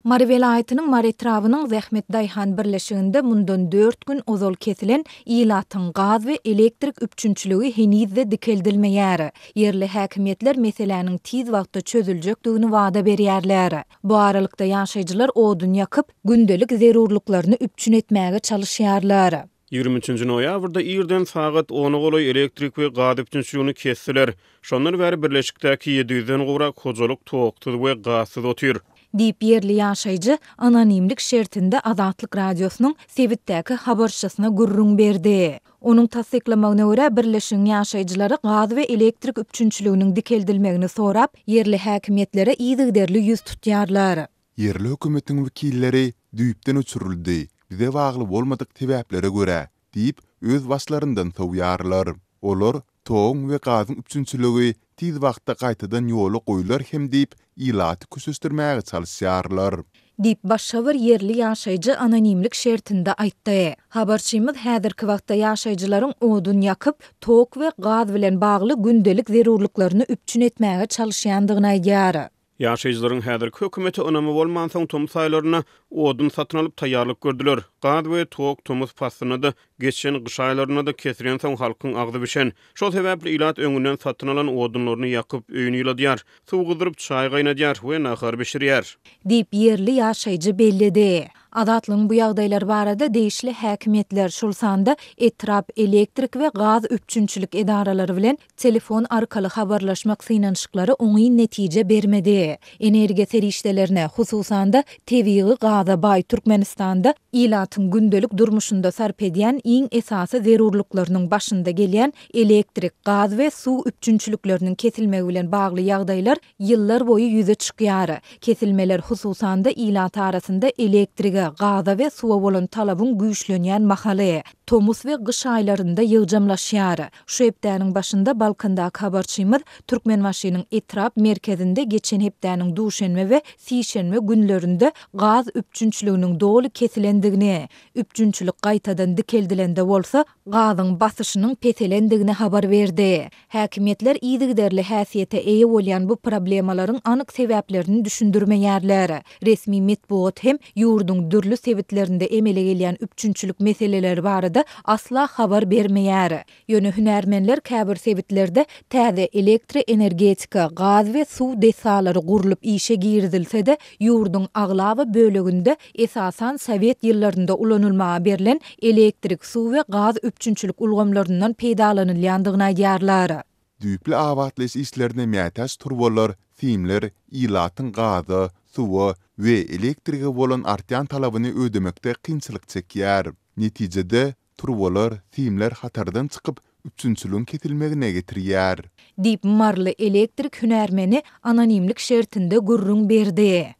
Mary welaýatynyň Mary etrabynyň Zähmet daýhan birleşiginde mundan dört gün ozal kesilen ilatyň gaz we elektrik üpjünçiligi heniz-de dikeldilmeýär. Ýerli häkimiýetler meseläniň tiz wagtda çözüljekdigini wada berýärler. Bu aralykda ýaşaýjylar odun ýakyp, gündelik zerurlyklaryny üpjün etmäge çalyşýarlar. 23-nji noýabrda irden sagat ona golaý elektrik we gaz üpjünçiligini kesdiler. Şondan bäri birleşikdäki 700-den gowrak hojalyk toksuz we gazsyz otyr. Diýip, ýerli ýaşaýjy anonimlik şertinde Azatlyk Radiosynyň sebitdäki habarçysyna gürrüň berdi. Onuň tassyklamagyna görä, birleşigiň ýaşaýjylary gaz we elektrik üpjünçiliginiň dikeldilmegini sorap, ýerli häkimiýetlere yzygiderli ýüz tutýarlar. Ýerli hökümetiň wekilleri düýpden öçürildi, bize bagly bolmadyk sebäplere görä diýip, öz başlaryndan sowýarlar. Olar toguň we gazyň üpjünçiligi tiz wagtda gaýtadan ýola goýlar hem diýip, ilaty köşeşdirmäge çalyşýarlar. Diýip, başga bir ýerli ýaşaýjy anonimlik şertinde aýtdy. Habarçymyz häzirki wagtda ýaşaýjylaryň odun ýakyp, tok we gaz bilen bagly gündelik zerurlyklaryny üpjün etmäge çalyşýandygyny aýdýar. Ýaşaýjylaryň häzirki hökümete ynamy bolmansoň, tomus aýlarynda odun satyn alyp taýýarlyk gördüler. Gaz we tok tomus paslynda-da, geçen gyş aýlarynda-da kesilensoň halkyň agzy bişen. Şol sebäpli ilat öňünden satyn alan odunlaryny ýakyp, öýüni ýyladýar, suw gyzdyryp çaý gaýnadýar we nahar bişirýär. Diýip, ýerli ýaşaýjy belledi. Azatlygyň bu ýagdaýlar barada degişli häkimiýetler, şol sanda etrap elektrik we gaz üpjünçilik edaralary bilen Telefon arkaly habarlaşmak synanyşyklary oňyn netije bermedi. Energiýa serişdelerine, hususan-da, tebigy gaza baý Türkmenistanda ilatyň gündelik durmuşynda sarp edýän iň esasy zerurlyklarynyň başynda gelýän elektrik, gaz we suw üpjünçilikleriniň kesilmegi bilen bagly ýagdaýlar ýyllar boýy ýüze çykýar. Kesilmeler, hususan-da, ilat arasynda elektrige, gaza we suwa bolan talabyň güýçlenýän mahaly, tomus we gyş aýlarynda ýygjamlaşýar. Şu hepdäniň başynda Balkandaky habarçymyz Türkmenbaşynyň etrap merkezinde geçen hepdäniň duşenbe we sişenbe günlerinde gaz üpjünçiliginiň doly kesilendigini, üpjünçilik gaýtadan dikeldilende bolsa, gazyň basyşynyň peselendigini habar berdi. Häkimiýetler yzygiderli häsiýete eýe bolýan bu problemalaryň anyk sebäplerini düşündirmeýärler. Resmi metbugat hem ýurduň dürli sebitlerinde emele gelýän üpjünçilik meseleleri barada asla habar bermeýär. Ýöne hünärmenler käbir sebitlerde täze elektroenergetika, gaz we suw desgalary gurlup işe girizilse-de, ýurduň aglaba böleginde esasan sowet ýyllarynda ulanylmaga berlen elektrik, suw we gaz üpjünçilik ulgamlaryndan peýdalanylýandygyny aýdýarlar. Düýpli abatlaýyş işlerine mätäç turbalar, simler ilatyň gaza, suwa we elektrige bolan artýan talabyny ödemekde kynçylyk çekýär. Netijede, turbalar, simler hatardan çykyp, üpjünçiligiň kesilmegine getirýär. Diýip, maryly elektrik hünärmeni anonimlik şertinde gürrüň berdi.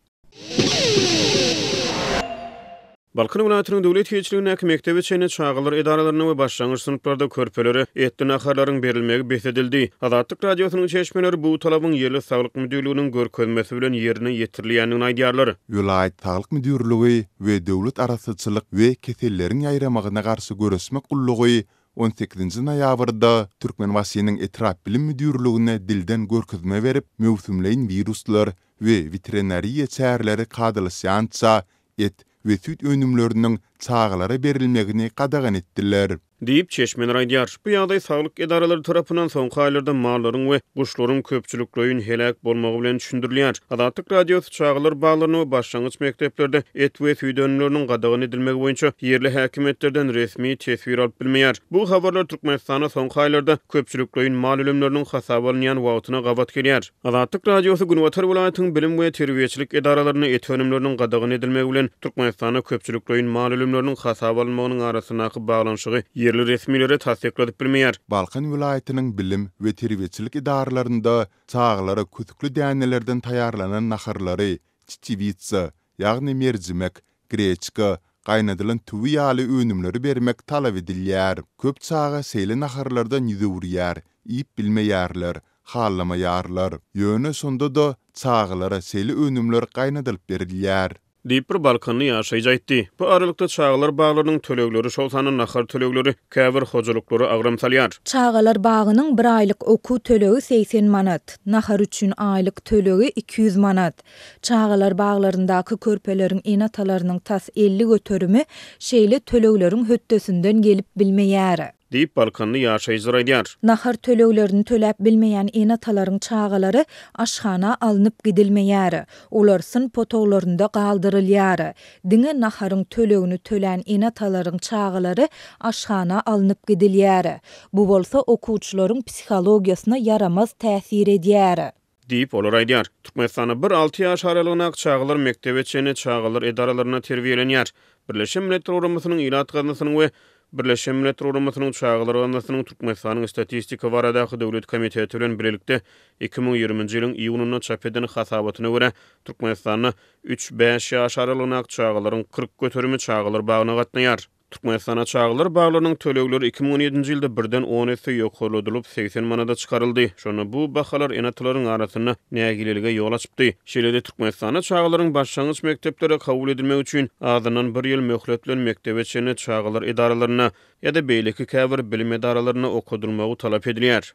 Balkan welaýatynyň döwlet eýeçiligindäki mekdebe çenli çagalar edaralarynda we başlangyç synplarda körpelere etli naharlaryň berilmegi bes edildi. Azatlyk Radiosynyň çeşmeleri bu talabyň ýerli saglyk müdirliginiň görkezmesi bilen ýerine ýetirilýändigini aýdýarlar. Welaýat saglyk müdirligi we Döwlet arassaçylyk we keselleriň ýaýramagyna garşy göreşmek gullugy on sekizinji noýabrda Türkmenbaşynyň etrap bilim müdirligine dilden görkezme berip, möwsümleýin wiruslar we weterinariýa çäreleri kadalaşýança et we süýt önümleriniň çagalara berilmegini gadagan etdiler. Diýip, çeşmeler aýdýar. Bu ýagdaý saglyk edaralary tarapyndan soňky aýlarda mallaryň we guşlaryň köpçülikleýin heläk bolmagy bilen düşündirilýär. Azatlyk Radiosy çagalar baglarynda we başlangyç mekdeplerde et we süýt önümleriniň gadagan edilmegi boýunça ýerli häkimiýetlerden resmi teswir alyp bilmeýär. Bu habarlar Türkmenistanda soňky aýlarda köpçülikleýin mal ölümleriniň hasaba alynýan wagtyna gabat gelýär. Azatlyk Radiosy günbatar welaýatyň bilim we terbiýeçilik edaralarynda et önümleriniň gadagan edilmegi bilen Türkmenistanda köpçülikleýin mal ölümleriniň hasaba alynmagynyň arasyndaky baglanyşygy ýerli resmilere tassykladyp bilmeýär. Balkan welaýatynyň bilim we terbiýeçilik edaralarynda çagalara kösükli dänelerden taýýarlanan naharlary, çeçewitsa, ýagny merjimek, greçka, gaýnadylan tüwi ýaly önümleri bermek talap edilýär. Köp çaga şeýle naharlardan ýüz öwürýär, iýip bilmeýärler, halamaýarlar. Ýöne şonda-da çagalara şeýle önümler gaýnadylyp berilýär. Diýip, bir balkanly ýaşaýjy aýtdy. Bu aralykda, çagalar baglarynyň tölegleri, şol sanda nahar tölegleri käbir hojalyklara agram salýar. Çagalar bagynyň bir aýlyk okuw tölegi 80 manat, nahar üçin aýlyk tölegi 200 manat. Çagalar baglaryndaky körpeleriň ene-atalarynyň tas 50 göterimi şeýle tölegleriň hötdesinden gelip bilmeýär. Diýip, balkanly ýaşaýjylar aýdýar. Nahar töleglerini töläp bilmeýän ene-atalaryň çagalary aşhana alnyp gidilmeýär. Olar synp otaglarynda galdyrylýar. Diňe naharyň tölegini tölän ene-atalaryň çagalary aşhana alnyp gidilýär. Bu bolsa okuwçylaryň psihologiýasyna ýaramaz täsir edýär. Diýip, olar aýdýar. Türkmenistanda bir alty ýaş aralygyndaky çagalar mekdebe çenli çagalar edaralarynda terbiýelenýär. Birleşen Milletler Guramasynyň Ilat gaznasynyň we Birleşen Milletler Guramasynyň Çagalar gaznasynyň Türkmenistanyň Statistika baradaky döwlet komiteti bilen bilelikde 2020-nji ýylyň iýunynda çap eden hasabatyna görä, Türkmenistanda üç-bäş ýaş aralygyndaky çagalaryň 40 göterimi çagalar bagyna gatnaýar. Türkmenistanda çagalar baglarynyň tölegleri 2017-nji ýylda birden on esse ýokarladylyp, 80 manada çykaryldy. Şonda bu bahalar ene-atalaryň arasynda nägilelige ýol açypdy. Şeýle-de Türkmenistanda çagalaryň başlangyç mekdeplere kabul edilmegi üçin azyndan bir ýyl möhlet bilen mekdebe çenli çagalar edaralarynda ýa-da beýleki käbir bilim edaralarynda okadylmagy talap edilýär.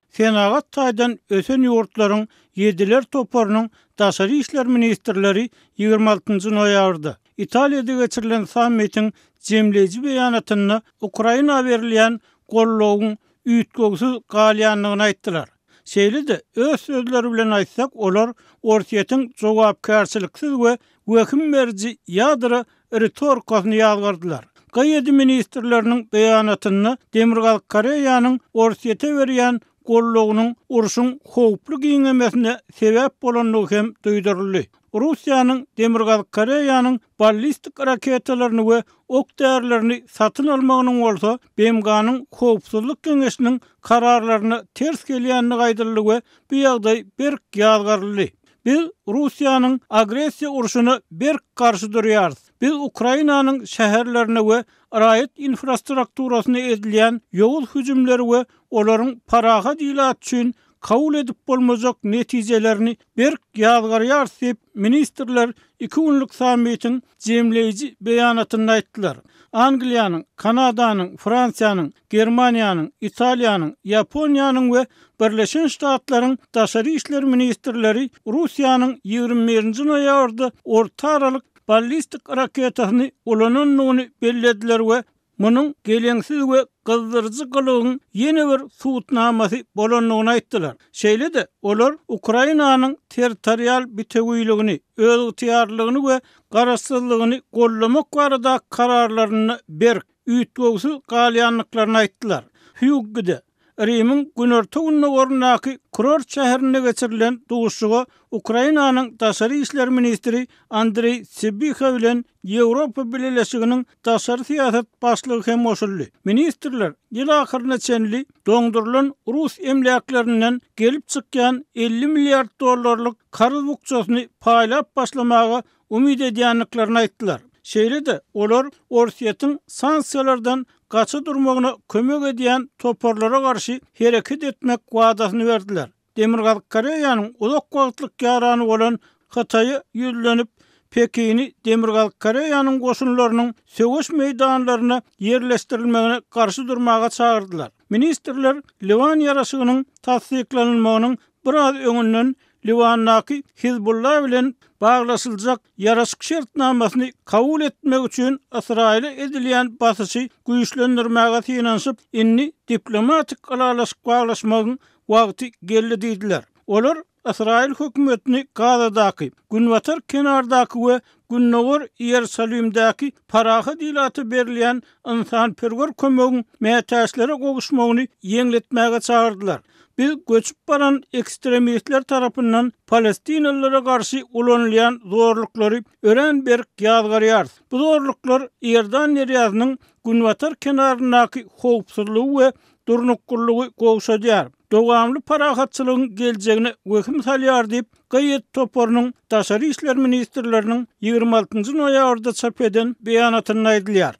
Senagat taýdan ösen ýurtlaryň Ýediler toparynyň daşary işler ministrleri 26 noýabrda Italiýada geçirilen sammitiň jemleýji beýanatynda Ukraina berilýän goldawyň üýtgewsiz galýandygyny aýtdylar. Şeýle-de, öz sözleri bilen aýtsak, olar Orsýetiň jogapkärçiliksiz we wehim beriji ýadro ritorikasyny ýazgardylar. GD ministrleriniň beýanatynda Demirgazyk Koreýanyň Orsýete berýän goldawynyň urşuň howply giňemesine sebäp bolandygy hem duýduryldy. Russiýanyň Demirgazyk Koreýanyň ballistik raketalaryny we ok-därilerini satyn almagynyň bolsa BMG-niň Howpsuzlyk Geňeşiniň kararlaryna ters gelýändigi aýdyldy we bu ýagdaý berk ýazgaryldy. Biz Russiýanyň agressiýa urşuna berk garşy durýarys. Biz Ukrainanyň şäherlerine we raýat infrastrukturasyna edilýän ýowuz hüjümleri we olaryň parahat ilat üçin kabul edip bolmajak netijelerini berk ýazgarýarys diýip, ministrler iki günlük sammitiň jemleýji beýanatynda aýtdylar. Angliýanyň, Kanadanyň, Fransiýanyň, Germaniýanyň, Italiýanyň, Ýaponiýanyň we Birleşen Ştatlaryň daşary işler ministrleri Russiýanyň 21-nji noýabrda orta aralyk ballistik raketasyny ulanandygyny bellediler we munuň geleňsiz we gyzdyryjy gylygyň ýene bir subutnamasy bolandygyny aýtdylar. Şeýle-de, olar Ukrainanyň territorial bitewiligini, özygtyýarlylygyny we garaşsyzlygyny goldamak baradaky kararlarynda berk, üýtgewsiz galýandyklaryny aýtdylar. Hýuggide, Rimiň günorta-gündogaryndaky kurort şäherinde geçirilen duşuşyga Ukrainanyň daşary işler ministri Andreý Sybiha bilen Ýewropa Bileleşiginiň daşary syýasat başlygy hem goşuldy. Ministrler ýyl ahyryna çenli doňdurylan rus emläklerinden gelip çykýan 50 milliard dollarlyk karz bukjasyny paýlap başlamaga umyt edýändiklerini aýtdylar. Şeýle-de, olar Orsýetiň sanksiýalardan gaça durmagyna kömek edýän toparlara garşy hereket etmek wadasyny berdiler. Demirgazyk Koreýanyň uzak wagtlyk ýarany bolan Hytaýa ýüzlenip, Pekini Demirgazyk Koreýanyň goşunlarynyň söweş meýdanlaryna ýerleşdirilmegine garşy durmaga çagyrdylar. Ministrler Liwan ýaraşygynyň tassyklanylmagynyň biraz öňünden Liwandaky Hizbulla bilen baglaşyljak ýaraşyk şertnamasyny kabul etmek üçin Ysraýyla edilýän basyşy güýçlendirmäge synanyşyp, indi diplomatik ylalaşyk baglaşmagyň wagty geldi diýdiler. Olar Ysraýyl hökümetini Gazadaky, Günbatar kenardaky we Gündogar Iýerusalimdäki parahat ilata berilýän ynsanperwer kömegiň mätäçlere gowuşmagyny ýeňletmäge çagyrdylar. Biz göçüp baran ekstremistler tarapyndan palestinalylara garşy ulanylýan zorluklary örän berk ýazgarýarys. Bu zorluklar Iordan derýasynyň günbatar kenaryndaky howpsuzlygy we durnuklylygy gowşadýar, dowamly parahatçylygyň geljegine wehim salýar diýip, GIED toparynyň daşary işler ministrleriniň 26 noýabrda çap eden beýanatynda aýdylýar.